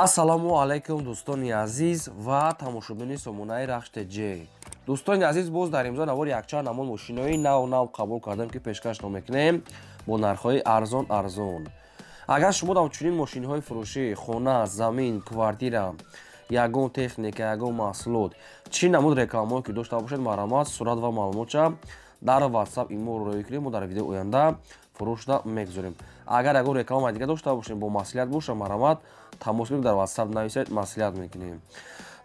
Ассалому алайкум, дӯстони азиз ва тамошобини сомонаи Рахш ТЖ. Дӯстони азиз, боз дар имзо навори якчанд намуд мошинои нав нав қабул кардем, ки пешкашро мекунем бо нархҳои арзон арзон. Агар шумо дар чунин мошинҳои фурӯшӣ, хона, замин, квартира, ягон техника, ягон маҳсулот, чӣ намуд рекламаҳое ки дошта бошед, марҳамат, сурат ва маълумотша дар WhatsApp, имо роӣ кунем, мо дар видеои оянда фурӯшда мегузорем. Агар ягон реклама дига дошта бошем, бо маслиҳат боша, марҳамат, тамос гиред, дар WhatsApp нависед, маслиҳат мекунем.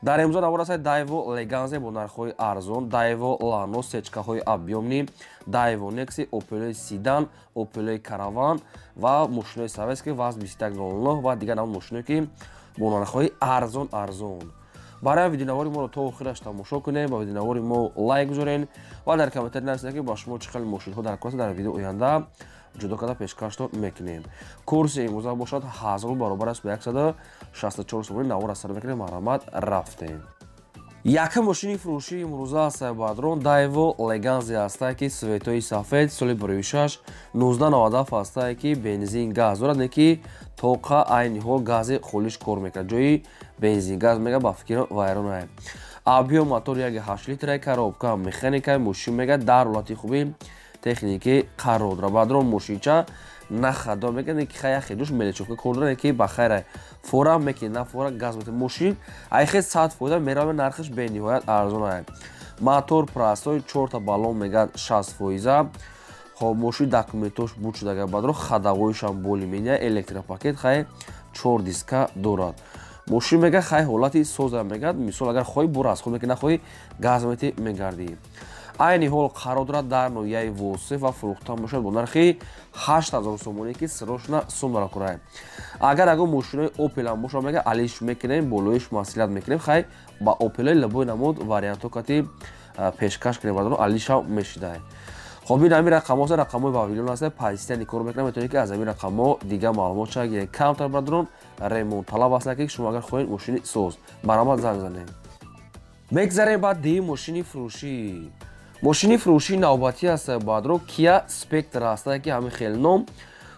Дар имзо навор аст Дайво Леганзе бо нархҳои арзон, Дайво Лано сечкаҳои объёмный, Дайво Некси, Опелои седан, Опелои Караван ва мошинои советский ВАЗ 2109 ва дигар намуд мошиное, ки бо нархҳои арзон арзон. Барои видеонавори моро то охираш тамошо кунем, ба видеонавори мо лайк гузорен ва дар комментарий нависед, ки ба шумо чӣ хел мошинҳо дар кор, дар видео оянда ҷудо карда пешкашто мекунем. Курси имрӯза бошад 1000 баробар аст ба 164 сомонӣ. Навор аз сар мекунем, марҳамат, рафтем. Якум мошини фурӯшии имрӯза аст, бадрон, Дайво Леганзе ҳастае, ки цветои сафед, соли 2006, 1997 ҳастае, ки бензин газ дорад, не ки тоқа айни ҳол гази холиш кор мекунад, ҷои бензин газ мега, ба фикри вайронае. Объём мотор 1,8 литра, коробка механика. Мошин мега дар ҳолати хуби техникӣ қарор дорад. Бадрон, мошинча нахадо мега, ки хая хедуш мелочёвка кор дорад, ки ба хайра фора мекунӣ, на фора газ мекунӣ, мошин айхе 100% меравад, нархаш бениҳоят арзон. Мотор простой, чорта баллон мега 60%. Хоб, мошин документош буд шудага, бадро, ходовойшам более-менее, электропакет, хай чор диска дорад. Мошин мега хай ҳолати соза мегад, мисол, агар хоҳӣ, бур аз худ мекунӣ, нахоҳӣ, газ мети, мегардӣ. Айни ҳол қарор дорад дар ноҳияи Восеъ ва фурӯхта мешавад бо нархи 8000 сомонӣ, ки срочно сум даркорад. Агар ягон мошинои Опелам бошад, мега алиш мекунем, болоиш маслиҳат мекунем, хай ба Опелои любой намуд вариантҳо кати пешкаш кунем, баъдон алишам мешидай. Хоб, ин ҳамин рақамҳо аст, рақамҳои Вавилон аст, позитсияни кор мекунам, метавонед, ки аз ҳамин рақамҳо дигар маълумот ча гиред. Камтар, бадрон, ремонт талаб аст, ки шумо агар хоҳед мошини соз, марҳамат, занг занед. Мегзарем ба дуюм мошини фурӯшӣ. Мошини фурӯшии навбатӣ аст, бадро, Кия Спектр аст, ки ҳамин хел ном,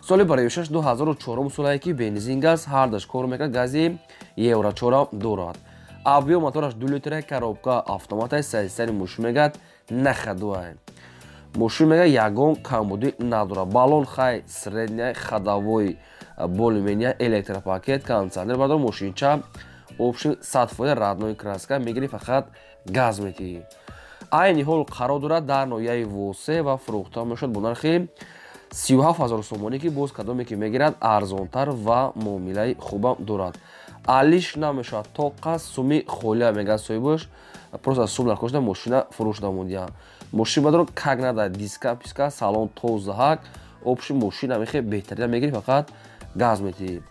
соли 2006, 2004 солае, ки бензин газ ҳардаш кор мекунад, гази евро 4 дорад. Объём мотораш 2 литра, коробка автоматай, саистани мошин мегад нахадуай. Мошин мега ягон камбудӣ надорад, баллон хай средняя, ходовой более-менее, электропакет, кондиционер. Бадро, мошинча общем 100% родной краска, мегири, фақат газ метиҳӣ. Айни ҳол қарор дорад дар ноҳияи Восеъ ва фурӯхта мешавад бо нархи 37 000 сомонӣ, ки боз кадоме ки мегирад, арзонтар ва муомилаи хубам дорад. Алиш намешавад, тоқа суми холия мегӯяд соҳибаш, просто сум дар кошта мошина фурӯш намудия. Мошин, бадро, как нада, диска писка, салон тозаҳак, общем мошина мехе беҳтарина, мегири, фақат газ метиҳӣ.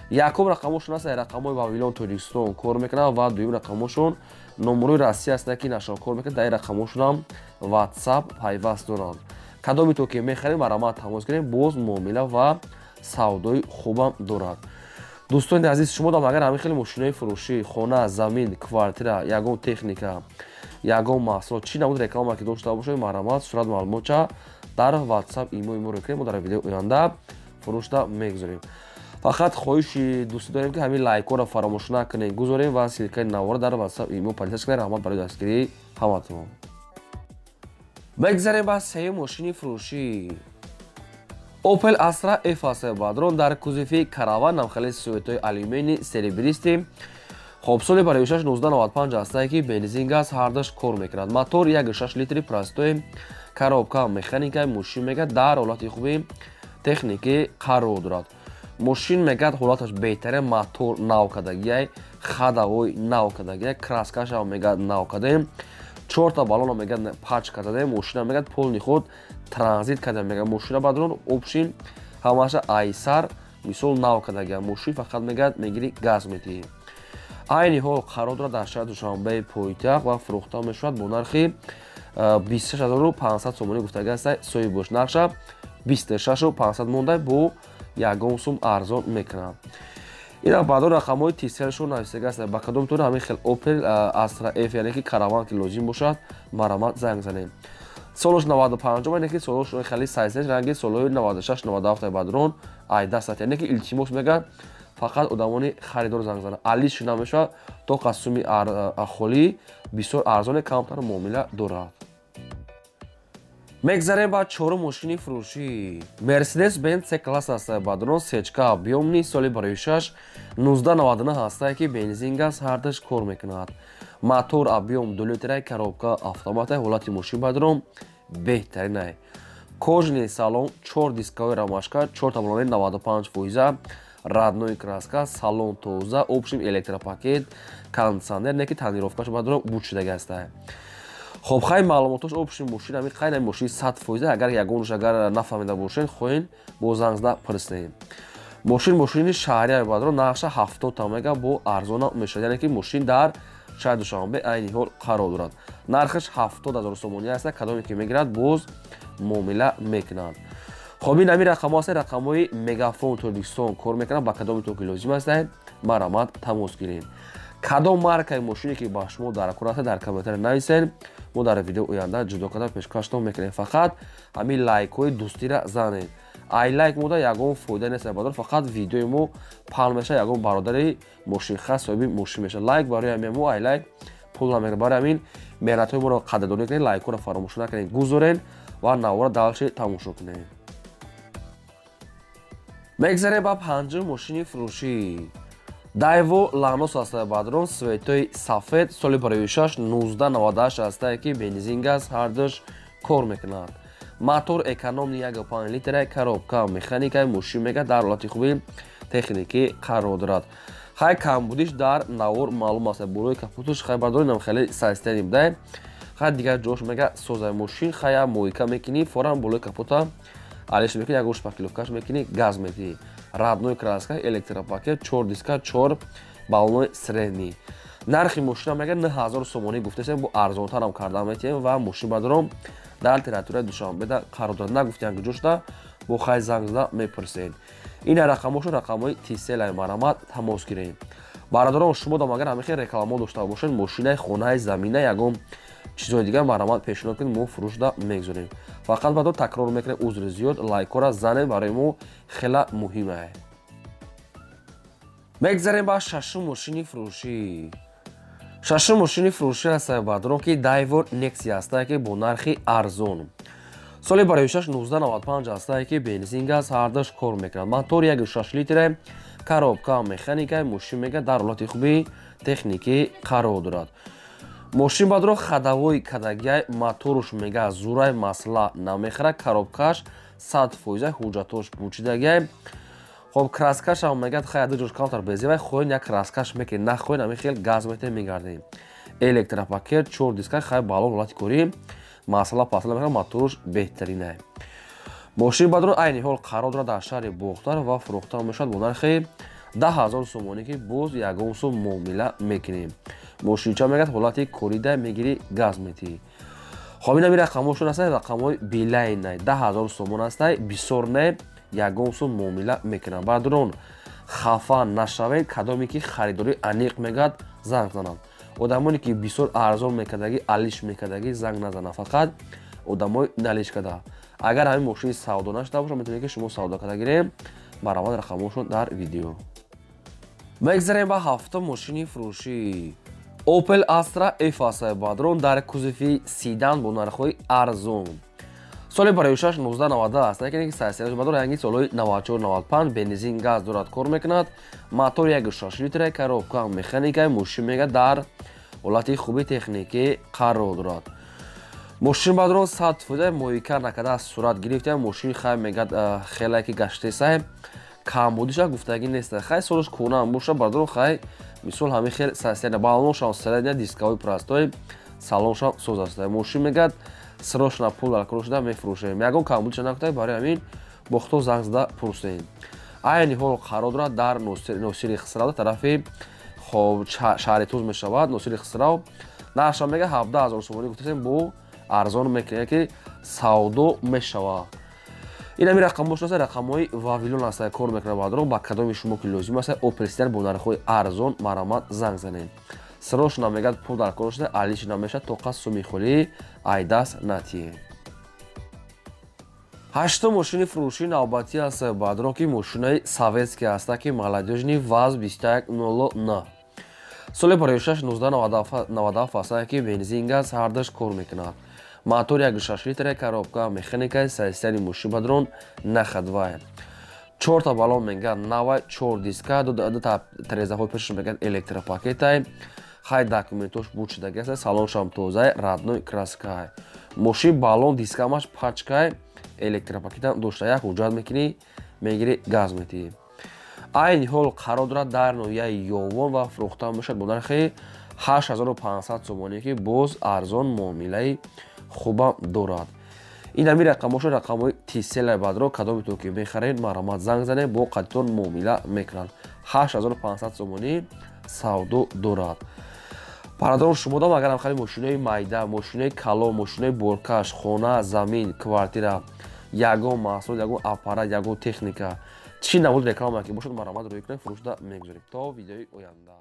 Якум рақамошон аст, рақамҳои Вавилон Тоҷикистон кор мекунад ва дуюм рақамошон номерои Россия аст, ки нашон кор мекунад. Дар ин рақамошонам WhatsApp пайваст доранд. Кадоми то ки мехарем, марҳамат, тамос кунем, боз муомила ва савдои хубам дорад. Дӯстони азиз, шумо дам агар ҳамин хеле мошинои фурӯшӣ, хона, замин, квартира, ягон техника, ягон маҳсулот, чӣ намуд реклама ки дошта бошед, марҳамат, сурат маълумотча дар WhatsApp, имо иморо кунем, мо дар видеои оянда фурӯшда мегузорем. Фақат хоҳиши дӯстӣ дорем, ки ҳамин лайкҳоро фаромӯш накунед, гузорем ва ссылкаи навора дар WhatsApp, имо поделиться кунед. Раҳмат барои дастгирии ҳаматон. Мегзарем ба сеюм мошини фурӯшӣ. Opel Astra F аст, бадрон, дар кузови Караван, намхели цветои алюминий серебристый. Хоб, соли 2006, 1995 ҳастае, ки бензин газ ҳардаш кор мекунад. Мотор 1,6 литри простой, коробка механика. Мошин мега дар ҳолати хуби техникӣ қарор дорад. Мошин мегӯяд ҳолаташ беҳтарин, мотор нав кардагиай, ходовой нав кардагиай, краскашам мегӯяд нав кардем, чорта баллона мегӯяд пач кардадем, мошина мегӯяд полный ход транзит кардем. Мегӯяд мошина, бадрон, общем ҳамаша айсар мисол нав кардагиай. Мошин фақат мегӯяд мегири, газ метиҳӣ. Айни ҳол қарор дорад дар шаҳри Душанбеи пойтахт ва фурӯхта мешавад бо нархи 26 500 сомонӣ. Гуфтагӣ аст соҳибош, нархша 26 500 монда, бо ягон сум арзон мекунад. Ина баъдон рақамҳои тисершон нависага аст. Ба кадом тур ҳамин хел Opel Astra F, яъне ки Караван ки лозим бошад, марҳамат, занг занем. Солош 95, яъне ки солош хеле сайзеш ранги солҳои 96, 97 бадрон айдастат, яъне ки илтимос мегӯяд. Фақат одамони харидор занг занад. Алиш намешавад, то қасуми холӣ бисёр арзоне, камтар муомила дорад. Мегзарем ба чорум мошини фурӯшӣ. Мерседес Бенз С класс ҳастае, бадрон, сечка объёмный, соли барои 6 1999 ҳастае, ки бензин, газ ҳардаш кор мекунад. Мотор объём 2 литра, коробка автомата. Ҳолати мошин, бадрон, беҳтаринай. Кожаный салон, чор дисковой рамашка, чор таблони 95 фоиза, родной краска, салон тоза, общем, электропакет, кондиционер, не ки тонировкаш, бадрон, буд шудаги ҳастае. Хоб, хай, маълумотош, общем, мошин ами қайна мошини 100%. Агар ягонаш агар нафаҳмида бошед, хоҳен бо занг зада пурсем. Мошин мошини шаҳрия, бадрон, нархша 70 та мега, бо арзона мешавад, яъне ки мошин дар шаҳри Душанбе айни ҳол қарор дорад. Нархаш 70 000 сомонӣ аст. Кадоме ки мегирад, боз муомила мекунанд. Хоб, ин ҳамин рақамҳо ҳастанд, рақамҳои Мегафон Тоҷикистон кор мекунанд. Ба кадоме то ки лозим астанд, марҳамат, тамос гиред. Кадом маркаи мошине ки ба шумо дар кор аст, дар комментария нависед, мо дар видео оянда ҷудо карда пешкаштон мекунем. Фақат ҳамин лайкҳои дӯстира занед. Ай лайк мода ягон фоида нест, бародар, фақат видеои мо паҳн мешавад, ягон бародари мошинхар соҳиби мошин мешавад. Лайк барои ҳамин мо, ай лайк пул намегирад. Барои ҳамин меҳнатҳои моро қадрдонӣ кунед, лайкҳоро фаромӯш накунед, гузоред ва навора дальше тамошо кунед. Мегзарем ба панҷум мошини фурӯшӣ. Дайво Ланос ҳастае, бадрон, цветои сафед, соли барои 6 1998 ҳастае, ки бензин, газ ҳардуш кор мекунад. Мотор экономный 1,5 литра, коробка механика. Мошин мега дар ҳолати хуби техникӣ қарор дорад. Хай, камбудиш дар навор маълум аст. Болои капоташ, хай, бардоринам, хеле состояние буда. Хай, дигар ҷош мега созай мошин. Хая, мойка мекунӣ, форан болои капота алиш мекунӣ, ягон шпаклёвкаш мекунӣ, газ метиҳӣ. Родной краска, электропакет, чор диска, чор, баллони средний. Нархи мошина мега 9000 сомонӣ гуфтасем, бо арзонтарам карда метиҳем. Ва мошин, бадром, дар территорияи Душанбеда қарор дорад. Нагуфтиям куҷо шуда, бо хай занг зада мепурсед. Ина рақамҳошо, рақамҳои Тиселай, марҳамат, тамос гиред. Бародарон, шумо дам агар ҳамин хел рекламаҳо дошта бошед, мошинаи хонаи, замина, ягон чизҳои дигар, марҳамат, пешниҳод кунед, мо фурӯшда мегузорем. Фақат баъдо такрор мекунем, узри зиёд, лайкҳоро занед, барои мо хела муҳим ае. Мегзарем ба шашум мошини фурӯшӣ. Шашум мошини фурӯшӣ ҳастае, бадрон, ки Дайво Нексия ҳастае, ки бо нархи арзон, соли барои 6 1995 ҳастае, ки бензин, газ ҳардуш кор мекунад. Мотор 1,6 литре, коробка механика. Мошин мега дар ҳолати хуби техникӣ қарор дорад. Мошин, бадро, ходовой кадагиай, моторуш мега зурай, масла намехӯрад, коробкаш 100%, ҳуҷҷатош пучидагиай. Хоб, краскашам мегӯяд, хай, ду ҷош камтар безебай, хоҳен як краскаш мекунед, нахоҳен ҳамин хел газ метаҳем, мегардем. Электропакет, чор диска, хай, балон ҳолати корӣ, масъала пасла мекунад, моторуш беҳтаринай. Мошини бадрон айни ҳол қарор дорад дар шаҳри Бохтар ва фурӯхта мешавад бо нархи 10 000 сомонӣ, ки боз ягон сум муомила мекунем. Мошинча мегӯяд ҳолати корида, мегирӣ, газ метиҳӣ. Хоб, ин ҳами рақамҳошон ҳастанд, рақамҳои Билайнай. 10 000 сомон ҳастай, бисёр не, ягон сум муомила мекунанд. Бародарон, хафа нашавед, кадоме ки харидорӣ аниқ мегӯяд, занг зананд. Одамоне ки бисёр арзон мекардагӣ, алиш мекардагӣ, занг назананд, фақат одамои налиш карда. Агар ҳамин мошини савдо нашуда бошад, метавонед ки шумо савдо карда гирем. Баромад, рақамҳошон дар видео. Мегзарем ба ҳафтум мошини фурӯшӣ. Opel Astra F ҳастае, бадрон, дар кузови седан бо нархҳои арзон, соли барои 6 1990 аст, ки сарсераш, бадрон, ранги солҳои 94 95, бензин, газ дорад, кор мекунад. Мотор 1,6 литра, коробка механика. Мошин мега дар ҳолати хуби техникӣ қарор дорад. Мошин, бадрон, 100%, мойка накарда сурат гирифта. Мошин, хай, мегӯяд, хеле ки гаштесай, камбудиша гуфтагӣ нест. Хай, солаш кӯнаам боша, бародарон, хай, мисол, ҳамин хел состояние, баллоншам средняя, дисковой простой, салоншам соз аст. Мошин мегӯяд срочно пул дар кор шуда мефурӯшем, ягон камбудиша нагуфта, барои ҳамин бохто занг зада пурсем. Айни ҳол қарор дорад дар Носири Хисрав, тарафи, хоб, шаҳри Туз мешавад, Носири Хисрав. Нархша мега 17 000 сомонӣ гуфтасем, бо арзон мекунем, ки савдо мешавад. Ин ҳами рақамҳошон аст, рақамҳои Вавилон аст, кор мекунад. Бародарон, ба кадоми шумо ки лозим аст Опел седан бо нархҳои арзон, марҳамат, занг занед. Срочно мегӯяд пул дар кор шуда, алиш намешавад, тоқа суми холӣ айдаст натиҳед. Ҳаштум мошини фурӯшии навбатӣ аст, бадрон, ки мошинаи советский аста, ки молодёжный ВАЗ 2109, соли 56 1997 аста, ки бензин, газ ҳардаш кор мекунад. Мотор 1,6 литра, коробка механикаи, состояни мошин, бадрон, на ходовая. Чорта баллон меган навай, чор диска, дута трезаҳои пешаш меган электропакетай. Хай, документош буд шудаги аст, салоншам тозай, родной краскай. Мошин баллон, дискамаш пачкай, электропакетам дошта. Як ҳуҷҷат мекунӣ, мегирӣ, газ метиҳӣ. Айни ҳол қарор дорад дар ноҳияи Ёвон ва фурӯхта мешавад бо нархи 8500 сомонӣ, ки боз арзон, муомилаи хубам дорад. Ин ҳамин рақамҳошо, рақамҳои тисела, бадро. Кадометон ки мехаред, марҳамат, занг занед, бо қадитон муомила мекунанд. 8500 сомонӣ савдо дорад. Бародарон, шумо дам агарам хари мошинои майда, мошинои калон, мошинои боркаш, хона, замин, квартира, ягон маҳсулот, ягон аппарат, ягон техника, чӣ намуд реклама ки бошад, марҳамат, рӯй кунед, фурӯшда мегузорем. То видеои оянда.